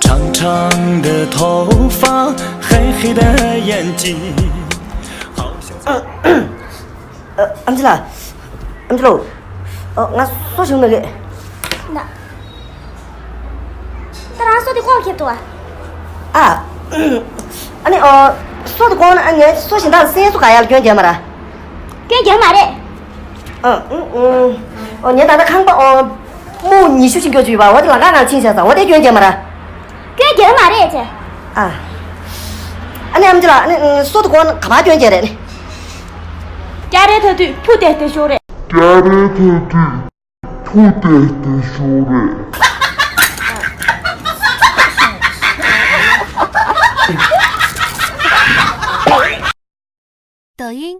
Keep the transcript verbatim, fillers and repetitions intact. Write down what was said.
长长的头发，黑黑的眼睛，好像 ཨ་མ་ཅི་ལགས། ཨ་མ་ཅི་ལགས། ཨ། ང་སོ་ཞིམ་ནི་རེད། ན། ད་རང་སོ་དེ་ལྐོག་ཁེབས་འདུག་ཨ། ཨ། ཨ་ནི་ཨོ། སོ་དེ་ལྐོག་ན་ཨ་ངས་སོ་གཞན་དག་སེ་སོ་ག་ཡར་སྐྱོན་རྒྱག་མ་ར། སྐྱོན་རྒྱག་མ་རེད། ཨ། ཨ། ཨ། ཨོ་ངས་ད་ལྟ་ཁང་པ་ཨོ། སྨུག་ཉི་ཤུ་ཕྱིན་སྐྱོ་བྱུས་པ་འོ་དེ་ལམ་ཁ་ནང་ཕྱིན་བཞག་ཙང་འོ་དེ་སྐྱོན་རྒྱག་མ་ར། སྐྱོན་རྒྱག་མ་རེད་ཅེ། ཨ། ཨ་ནི་ཨ་མ་ཅི་ལགས། ཨ་ནི་སོ་དེ་ལྐོག་ན་ག་པར་སྐྱོན་རྒྱག་རེད་ནི། སྐྱ་རེ་ཐ་དུས་ཕུ་ཏེ་ཏེ་ཤོར་རེད། སྐྱ་རེ་ཐ་དུས་ཕུ་ཏེ་ཏེ་ཤོར་རེད། 抖音